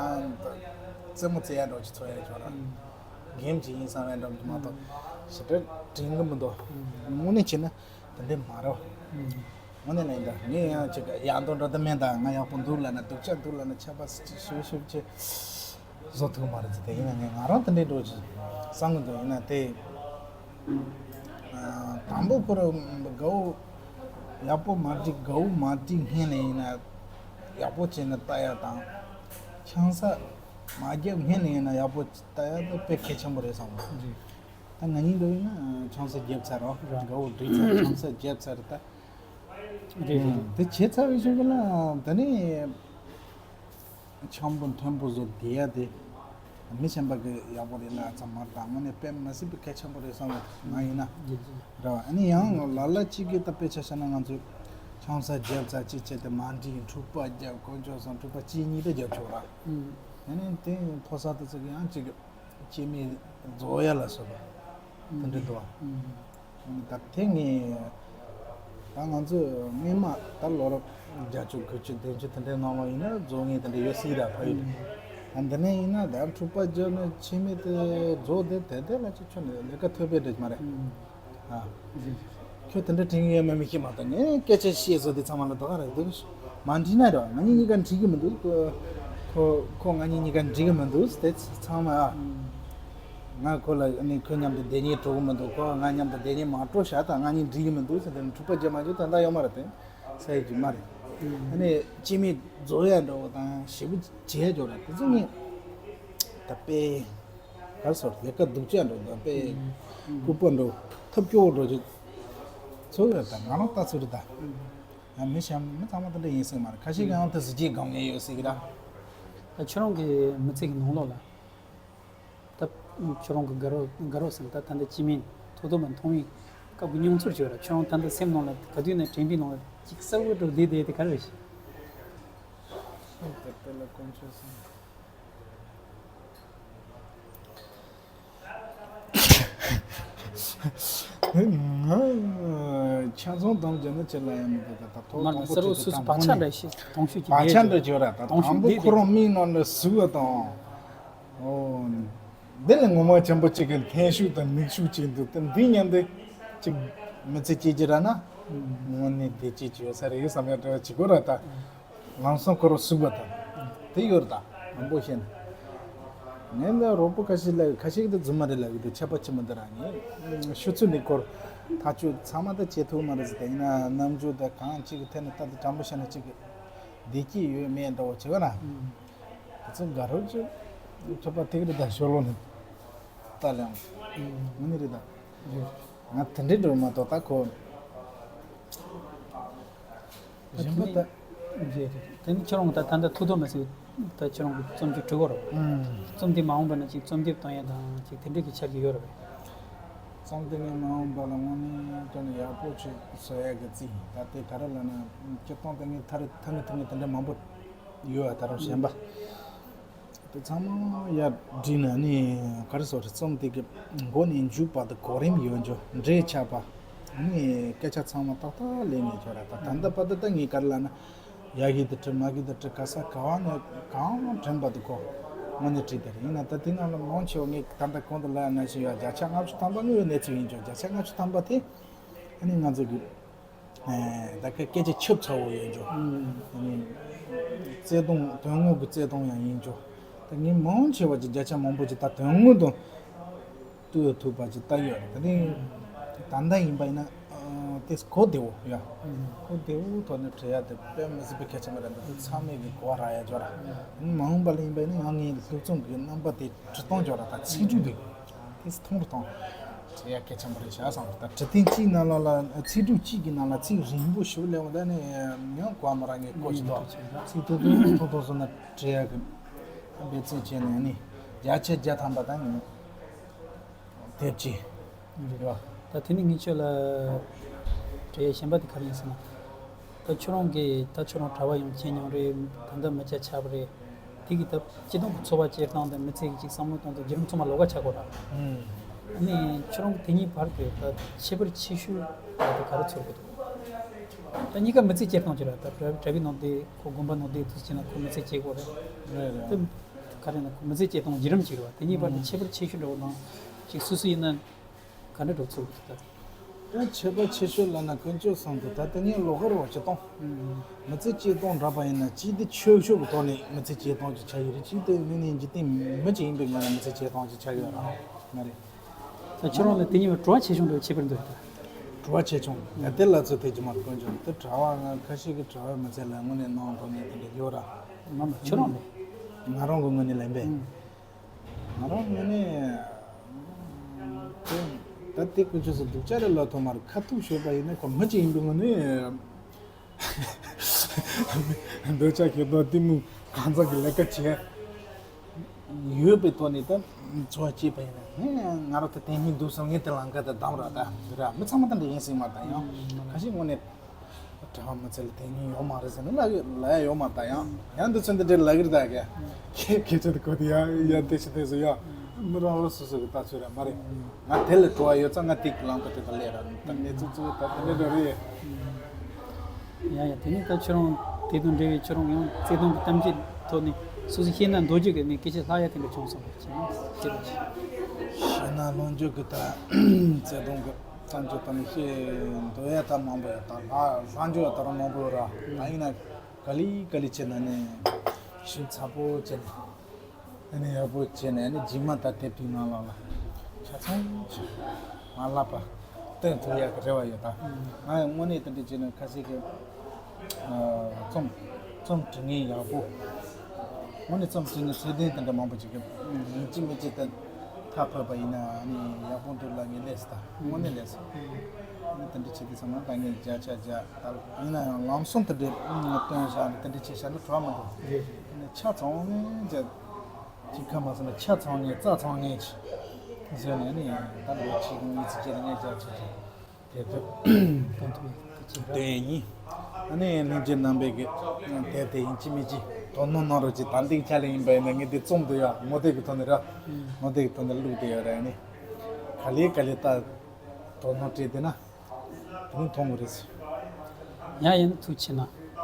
རྩེད་མོ་རྩེ་ཡ་འགྲོ་ཅིག་ཚོར་ཡ་འཇོག་ར། རྒན་ཅིག་ཡིན་བསམ་ཡ་འགྲོ་མ་གཏོགས་ཞེ་དྲག་དྲན་གི་མི་འདུག་དངོས་གནས་བྱས་ན། དེ་འདྲས་མ་རེད། དངོས་གནས་ལ་ཡིན་ད་ངས་ཡང་ཅིག་ཡག་མདོག་འགྲོ་དུ་མེད་ད། ང་ཡག་པོ་འདུག་ལབ་ན་སྡུག་ཅག་འདུག་ལབ་ན་ཆད་པ་སི་ཅིག་ཞུ་ཞུ་ཅིག་བཟོ་ཐུབ་མ་རེད་ཟེར། དེ་ཡིན་ན་ངས་ང་རང་དེ་འདྲའི་འགྲོ་ཅིག་བསམ་གི་འདུག་ཡིན་ན་དེ། ཨ། དང་པོ་ཁོ་རང་དགའ་བོ་ཡག་པོ་མ་འགྲིག་དགའ་བོ་མ་འགྲིག་སྔོན་ནས་ཡིན་ན་ཡག་པོ་བྱས་ནས་ལྟ་ཡ་དང་། ཆང་ས་མ་བརྒྱབ་སྔོན་ནས་ཡིན་ན་ཡག་པོ་ལྟ་ཡ་དེ་དཔེ་གལ་ཆེན་པོ་རེད་བསམ་གི་འདུག་ད་ང་གཉིས་འདྲ་ཡིན་ན་ཆང་ས་བརྒྱབ་ཚར་རོ། ར། དགའ་བོ་འགྲིག་ཚར། ཆང་ས་བརྒྱབ་ཚར་ད། རེད་རེད། དེ་བྱས་ཚར་བའི་གཞུག་གུ་ལ་དེ་ནས་འཆམ་པོ་མཐོན་པོ་བཟོ་བསྡད་ཡ་དེ། མི་གཞན་པ་གི་ཡག་པོ་རེད་ལབ་ཙམ་མ་རེད། ད་དངོས་གནས་དཔེ་མི་སྲིད་པའི་གལ་ཆེན་པོ་རེད་བསམ་གི་འདུག་ང་ཡིན་ན། རེད་རེད། རེད་བ། ཨ་ནི་ཡང་ལ་ལ་གཅིག་གིས་ད་དཔེ་ཆ་བཞག་ན་ང་ཚོས་ཆང་ས་བརྒྱབ་ཚར་གཅིག་བྱས་ཏེ་མ་འགྲིག་འཁྲུག་པ་བརྒྱབ་དཀོན་མཆོག་གསུམ་འཁྲུག་པ་གཅིག་གཉིས་ད་བརྒྱབ་ཆོག་ར། ཨ་ནི་དེ་ཕོ་གསར་དེ་ཚོ་གིས་ཡང་གཅིག་གི་སྐྱེ་དམན་རྫོགས་ཡ་ལ་སོགས་པ་དེ་འདྲ་འདུག་བ། ད་དེ་ངས་ད་ང་ཚོས་སྔོན་མ་ད་ལོ་རབས་བརྒྱད་ཅུ་དགུ་བཅུ་བདུན་ཅུ་དེ་འདྲའི་ནང་ལོགས་ཡིན་ན་རྫོགས་ངེས་དེ་འདྲ་ཡོད་སྲིད་ད་ཕ་ཡུལ་དུ། ད་འདི་ནས་ཡིན་ན་ད་འཁྲུག་པ་བརྒྱབ་ནས་སྐྱེ་དམན་དེ་རྫོགས་དེ་དེ་དེ་ལ་ཅིག་ཁྱོད་ནས་ལས་ཀ་ཐོབ་པའི་འདྲ་མ་རེད། ཨ། ཁྱོད་དེ་འདྲ་དྲན་གྱི་ཡོད་མེད་མི་ཤེས་མ་གཏོགས་ངས་སྐད་ཆ་བཤད་བཟོ་དེ་ཚང་མ་ལ་དོ་ག་རེད་འདུག་མ་འགྲིག་ན་རེད་བ། ང་གཉིས་གཉིས་ཀ་འགྲིག་གི་མི་འདུག་ཁོ་ཁོ་ང་གཉིས་གཉིས་ཀ་འགྲིག་གི་མི་འདུག་དེ་ཚང་མ་ཨ། ང་ཁོ་ལ་ནི་ཁོ་མཉམ་དུ་བསྡད་སྙིང་བྲོ་གི་མི་འདུག་ཁོ་ང་མཉམ་དུ་བསྡད་སྙིང་མ་བྲོ་བཞག་ད་ང་གཉིས་འགྲིག་གི་མི་འདུག་ཟེར་དེ་ནི་འཁྲུག་པ་རྒྱག་མ་རྒྱག་ད་ལྟ་ཡོད་མ་རེད་དེ། ས་ཡི་རྒྱུ་མ་རེད། ཨ་ནི་སྐྱེ་དམན་རྫོགས་ཡ་འདྲ་བོ་དང་ཞེ་པོ་བྱེད་ཡ་འཇོག་ར་དེ་ཚོ་ངས་ད་དཔེ་ག་རེ་ཟེར་ལས་ཀ་སྡུག་ཅག་འགྲོ་ད་དཔེ་ལྐུགས་པ་འགྲོ་ཐབས་སྐྱོ་བོ་འགྲོ་རྒྱུ་ཚོ་ཡོད་ད་ང་རང་ལྟ་ཚུལ་རེད་ད། ཡང་མི་གཞན་མི་ཚང་མ་དེ་འདྲ་ཡིན་སྲིད་མ་རེད། ཁ་ཤས་ཀྱང་དེ་གཟི་བརྗིད་སྒང་ནས་ཡོད་སྲིད་གི་ར། ད་ཁྱོད་རང་གི་མི་ཚེ་གི་ནང་ལོགས་ལ། ད་ཁྱོད་རང་གི་དགའ་རབ་དགའ་རབ་ཟེར་ད་ད་འདི་སྐྱེ་དམན་ཐོག་ཐོག་མ་མཐོང་བའི་སྐབས་ཀྱི་མྱོང་ཚོར་ཅིག་ཡོད་ར། ཁྱོད་རང་ད་འདི་སེམས་ནང་ལ་ག་དུས་ནས་དྲན་པའི་ནང་ལ་ཅིག་གསལ་བོ་འགྲོ་བསྡད་བསྡད་དེ་ག་རེ་རེད་ཤག་ང་ཆ་ཚང་དང་རྒྱ་ནག་ཆེ་ལ་ཡང་མི་འདུག་ད་ཐོག་མར་དང་པོ་གསལ་བོ་ཆེ་སུ་དང་སུ་བག་ཆགས་འདྲ་ཞིག་དོང་ཤུགས་ཀྱི་བག་ཆགས་འདྲ་ཅིག་ཡོད་ར། ད་དོང་ཤུགས་དང་པོ་འདི་ཁོ་རང་མིག་ནང་ནས་ཟུག་བ་དང་། ཨོ། འདི་ལས་ངོ་མ་ཆེན་པོ་གཅིག་གི་འཐེན་ཤུགས་དང་མིག་ཤུགས་གཅིག་འདུག་ད་འདི་ཉན་དུས་གཅིག་མི་ཚེ་སྐྱེལ་གྱི་ར་ན། དངོས་གནས་བདེ་སྐྱིད་ཅིག་ཡོད་ས་རེད་བསམ་ཡ་འདྲ་བ་བྱེད་དགོས་ར་ད། ལམ་སང་ཁོ་རང་ཟུག་པ་དང་། དེ་ཡོད་ར་ད་མང་པོ་བཤད་ན། ངས་འདི་རོགས་པོ་ཁ་ཤས་ལ་ཁ་ཤས་ཀྱི་འདི་རྫུན་མ་རེད་ལབ་ཀྱི་འདུག་ཆད་པ་ཆི་མོ་འདི་ར་ངས་ཤུ་ཚོད་ནས་སྐོར་ཐག་གཅོད་ཚང་མ་ད་བྱེད་ཐུབ་མ་རེད་ཟེར། ད་ཡིན་ན་རྣམ་འགྱུར་ད་གང་གཅིག་གི་ཐད་ནས་ད་ད་དྲང་པོ་བཤད་ན་གཅིག་གི་བདེ་སྐྱིད་ཡོད་མེད་འདྲ་བོ་བྱེད་ག་ན། དེ་ཚོ་དགའ་རབ་ཅིག་ཐོབ་པ་དེ་གི་རེད་ད་ཤོ་ལོ་ནི་ད་ལེང་ངོ་ནི་རེད་ད། ང་དེ་འདྲའི་འགྲོ་མ་གཏོགས་ད་ཁོ་གཞན་པ་ད། དེ་ནི་ཁྱེད་རང་ད་ད་ལྟ་ཐུགས་དོན་མ་ཟད་ད་ཁྱེད་རང་གི་རྩོམ་གྱི་གྲུ་གོ་རོ། རྩོམ་དེ་མ་འོངས་པ་ན་ཅིག་རྩོམ་དེབ་བཏང་ཡ་དང་ཅིག་དེ་འདྲའི་གི་འཆར་གཞི་ཡོད་རེད་པས། རྩོམ་དེ་ངས་མ་འོངས་པ་ལ་དངོས་གནས་དྲང་གནས་ཡག་པོ་ཅིག་བཟོ་ཡ་གི་རྩིས་ཡིན། ད་དེ་ག་རེ་ལབ་ན་སྤྱིར་བཏང་དེ་ངས་ཐ་རེ་ཐ་ངེ་ཐུ་ངེ་དེ་འདྲ་མང་པོ་ཡོད་ཨ། ད་རུང་གཞན་པ། དེ་ཚང་མ་ཡར་བསྒྲིགས་ན་ནི་ག་རེ་ཟེར་རེད། རྩོམ་དེ་གི་མགོ་ནས་མཇུག་བར་དུ་གོ་རིམ་ཡོད་འཇོག་འབྲེལ་ཆགས་པ། ནི་སྐད་ཆ་ཚང་མ་ཏག་ཏག་ལས་ངེས་ཆོག་ར། ད་ད་ལྟ་བར་དུ་ད་ངས་ག་རེ་ལབ་ན། ཡ་གི་དེ་བྲི་མ་གི་དེ་བྲི་ག་ས་ག་བ་ནས་གང་དྲན་བར་དུ་གོ། དངོས་གནས་བྲིས་དེ་རེད། ཡིན་ན་ད་དེ་ནང་ལ་མང་ཆེ་བ་ངས་ད་ལྟ་གོང་དུ་ལབ་ཡ་ནང་བཞིན་ཡོད། བརྒྱ་ཆ་ལྔ་བཅུ་ཐམ་པ་དངོས་ཡོད་གནས་ཚུལ་ཡིན་འཇོག་བརྒྱ་ཆ་ལྔ་བཅུ་ཐམ་པ་དེ་ཨ་ནི་ང་ཚོ་གི་ད་སྐད་ཆ་ཁྱབ་ཚ་བོ་ཡིན་ཆོག་ཨ་ནི་བརྩེ་དུང་དོན་དངོས་ཀྱི་བརྩེ་དུང་ཡང་ཡིན་ཆོག་ད་ངས་མང་ཆེ་བ་ཅིག་བརྒྱ་ཆ་མང་པོ་ཅིག་ད་དོན་དངོས་དང་ལྟོས་ཐུབ་པ་ཅིག་ལྟ་ཡོད་རེད། ད་ནི་ད་ལྟ་ཡིན་པ་ཡིན་ན་དེ་གོ་བདེ་བོ་ཡ། གོ་བདེ་བོ་ཐོག་ནས་བྲིས་ཡ་དེ་དཔེ་མི་སྲིད་པའི་གལ་ཆེན་པོ་རེད། འདི་ཚང་མས་གི་གོ་བ་རག་ཡ་ཅོག་ར། མ་འོངས་པ་ལ་ཡིན་པ་ཡིན་ན་ཡང་ངས་སློབ་སྦྱོང་གི་རྣམ་པ་དེ་འབྲི་སྟངས་ཅོག་ར། ད་ཚིག་འབྲུ་དེ། དེ་ཚོ་མཐོང་རུ་བཏང་། བྲིས་ཡ་གལ་ཆེན་པོ་རེད་ཤག་བསམ། ད་འབྲི་སྟངས་གཅིག་ནང་ལ་ལ་ཚིག་འབྲུ་གཅིག་གི་ནང་ལ་ཚིག་རིང་པོ་ཞིག་སླེབས་འོང་ད་ནི་ཡང་གོ་བ་མ་རག་ངས་ཀོ་ཅི་ཐོག་ཚིག་ཐུང་ཐུང་ཐུང་ཐུང་སོང་ན་བྲིས་ཡ་གི་འབད་བརྩོན་བྱས་ནས་ནི་བརྒྱ་ཆ་བརྒྱ་ཐམ་པ་ད་ནི་དེབ་ཅིག་རེད་བ། ད་དེ་ནི་ངས་ཁྱོད་ལ་བྲིས་ཡ་གཞན་པ་དེ་ག་རེ་ཡིན་ཟེར་ན། ད་ཁྱོད་རང་གིས་ད་ཁྱོད་རང་གྲྭ་བ་ཡང་མཁྱེན་མྱོང་རེད། ད་ལྟ་མི་སྐྱ་ཆགས་པ་རེད། དེ་གི་ད་སྤྱི་བཏང་གི་འཚོ་བ་སྐྱེལ་སྟངས་དང་མི་ཚེ་གི་ཅིག་བསམ་བློ་གཏོང་སྟངས་བརྒྱུད་རིམ་ཚང་མ་ལོགས་ཀ་ཆགས་དགོས་ར། ཨ་ནི་ཁྱོད་རང་གི་དེ་གཉིས་བར་གི་ད་ཁྱད་པར་ཆེ་ཤོས་ད་ག་རེ་ཚོར་གི་འདུག་ད་གཉིས་ཀ་མི་ཚེ་སྐྱེལ་སྟངས་ཀྱི་ར། ད་གྲྭ་པའི་ནང་བསྡད་ཁོ་དགོན་པ་ནང་བསྡད་དུས་ཕྱིན་ན་ཁོ་མི་ཚེ་སྐྱེལ་དགོས་རེད། རེད་རེད། ད་ག་རེ་ན་ཁོ་མི་ཚེ་སྐྱེལ་སྟངས་བརྒྱུད་རིམ་ཅིག་རེད་བ། དེ་གཉིས་བར་དུ་ཁྱད་པར་ཆེ་ཤོས་འདྲ་བོ་དང་ཅིག་སོ་སོ་ཡིན་ན་ག་འདྲ་འདྲ་ཚོར་གི་འདུག་ད། ད་ཁྱད་པར་ཆེ་ཤོས་ལབ་ན་དཀོན་མཆོག་གསུམ་དུ་ད་ལྟ་ངས་ལོགས་ཀར་བ་ཆེ་གཏོང་། མི་ཚེ་སྐྱེལ་གཏོང་འདྲ་པ་ཡིན་ན་གཅིག་དེ་ཆོས་ཕྱོགས་ཀྱི་ཐོག་ནས་མི་ཚེ་སྐྱེལ་གཏོང་ཅིག་ཆགས་ཡོད་རེད། གཅིག་དེ་ངོས་ནས་འཇིག་རྟེན་མི་ཅིག་ཡིན་པའི་ངོས་ནས་མི་ཚེ་སྐྱེལ་གཏོང་ཅིག་ཆགས་ཡོད་རང་མ་རེད། ད་ཁྱེད་རང་ལ་དེ་གཉིས་པའི་བྲོ་བ་ཆེ་ཆུང་འདྲ་ཁྱད་པར་འདུག་ད། བྲོ་བ་ཆེ་ཆུང་ཡ་དེ་ལ་ཚོད་ཐིག་ཅིག་མ་དཀོན་མཆོག་དེ་གྲྭ་བ་ང་ཁ་ཤས་ཀྱི་གྲྭ་བའི་མི་ཚེ་ལ་དངོས་གནས་གནང་ཐུབ་མཁན་དེ་འདྲ་ཡོད་ར། ང་མ་ཁྱེད་རང་ལ། ང་རང་གི་ངོས་ནས་ལན་པས། ང་རང་ངོས་ནས་ད་དེ་དཀོན་མཆོག་གསུམ་སྡུག་ཅག་རེད་ལབ་ཐུབ་མ་རེད། ཁ་ཐུག་ཤོད་པ་ཡིན་ན་ཁོ་མི་གཅིག་ཡིན་པའི་ངོས་ནས་འདོད་ཆགས་ཞེ་སྡང་གཏི་མུག་གང་ཟག་གི་ལས་ཀ་བྱས་ཡོད་པའི་ཐོག་ནས་ད་འཚོ་བ་སྐྱེལ་པ་ཡིན་ན་ངས་ང་རང་ད་དེ་སྙིང་སྡུག་སོང་། ངས་དེ་ལམ་ཁ་ད་བདམས་ར་ད་འདི་ར་མི་ཚང་མ་ད་འདྲ་ཡིན་སྲིད་མ་ད་ཡང་ཁ་ཤས་ངོས་ནས། གྲྭ་བ་མི་ཚེ་ལ་དེ་ཉིད་ཡོད་མ་རེད་ཟེར་ནས་ལབ་ལབ་ཡ་ཡོད་མ་རེད། ད་ཡང་ཡང་འདི་ཚོ་འདི་འདྲའི་ལབ་ཀྱི་རེད། ད་གས་ཁྱེད་ཁྱེད་ཚོ་འདི་གོ་དེ་ཡ་ཡ་དེ་ཤི་དེ་ཚོ་ཡ་མི་རང་རང་སོ་སོ་གི་ལྟ་ཚུལ་རེད་མ་རེད། ང་དེ་ལས་སྤྲོ་བ་ཡོད་ཙང་ང་དེ་གི་ལམ་ཁ་དེ་ད་ལས་ར་ད་གནས་ཚུལ་ཚུལ་ད་དེ་འདྲ་འདྲ་རེད། ཡ་ཡ་དེ་ནས་ད་ཁྱོད་རང་དེ་དང་འབྲེལ་བའི་ཁྱོད་རང་ཡང་བརྩེ་དུང་གི་གཏམ་རྒྱུད་ཐོག་ནས་སོ་སོ་ཤེས་ན་མདོ་རྒྱུད་ཀྱི་ནས་སྐད་ཆ་ལྷག་ཡ་དེ་འདྲ་བྱུང་སོང་བ་ཅི་ན་ཤེས་པ་ཅི། ཤེས་ན་ལོ་རྒྱུས་ཀྱི་ད་བརྩེ་དུང་གི། ལྷག་འཇོག་དང་ཤེས་འདོད་ཡ་ད་མང་པོ་ཡོད། ད་ལྷག་ལྷག་འཇོག་ཡ་ད་རུང་མང་པོ་ཡོད་ར། ད་ཡིན་ན་ག་ལེ་ག་ལེ་བྱས་ན་ནི་ཞིབ་ཚགས་པོ་བྱས་ནས་ཨ་ནི་ཡག་པོ་བྱས་ནས་ཨ་ནི་རྗེས་མ་ད་དེབ་དེའི་ནང་ལོགས་ལ་ཆ་ཚང་ཆ་མ་བརླག་པ་སྟོན་ཐུབ་ཡ་གི་རེ་བ་ཡོད། ད་ང་ཡང་དངོས་གནས་དེ་འདྲ་བྱས་ན་ཁ་ཤས་ཀྱི། རྩོམ། རྩོམ་འབྲི་མཁན་ཡག་པོ། དངོས་གནས་རྩོམ་འབྲི་མཁན་ཚད་ལྡན་དེ་འདྲ་མང་པོ་ཅིག་གིས་ཡིན་གཅིག་མིན་གཅིག་དེ་ཐག་ཕོད་པ་ཡིན་ན་ནི་ཡག་པོ་འདུག་ལབ་ངས་ལས་སུ་ད་དངོས་གནས་ལས་སུ། ཨ་ནི་དེ་འདྲ་བྱེད་དུས་ཚང་མ་ད་ངས་བརྒྱ་ཆ་བརྒྱ་ད་ཡིན་ན་ཡང་ལམ་སང་དེ་འདྲའི་བཏོན་བཞག་ནས་དེ་འདྲ་བྱས་བཞག་ན་བྲོ་བ་མི་འདུག་ཨ་ནི་ཆ་ཚང་ངས་བརྒྱ་ཅིག་ཁ་མ་སོང་ན་ཆ་ཚང་ངས་རྩ་ཚང་ངས་ཅིག་བཟོས་ནས་ནི་ད་ལོ་གཅིག་གཉིས་ཙམ་རྗེས་ལ་ངས་བརྒྱ་ཆ་བརྒྱ། དེ་ཐུབ། དོན་ཐུབ་ཡིན་དེ་ཅི་རེད། དེ་ཡིན། ཨ་ནི་ལྷན་རྒྱས་རྣམ་པས་ཀྱི་དེབ་དེ་ཡིན་གཅིག་མིན་གཅིག་དོ་སྣང་གནང་རོགས་གྱིས། ད་འདི་ཆ་ལ་ཡིན་པ་ཡིན་ན་ངས་འདི་རྩོམ་དེ་ཡ་ངོ་དེབ་ཀྱི་ཐོག་ནས་ར། ངོ་དེབ་ཀྱི་ཐོག་ནས་བླུགས་དེ་ཡོད་ར། ཨ་ནི་ག་ལེ་ག་ལེ་ད་དོ་སྣང་སྤྲད་བསྡད་ན་དེ་ནི་མཐོང་གི་རེད། ཡ་ཡིན་ཐུགས་ཆེ་གནང་།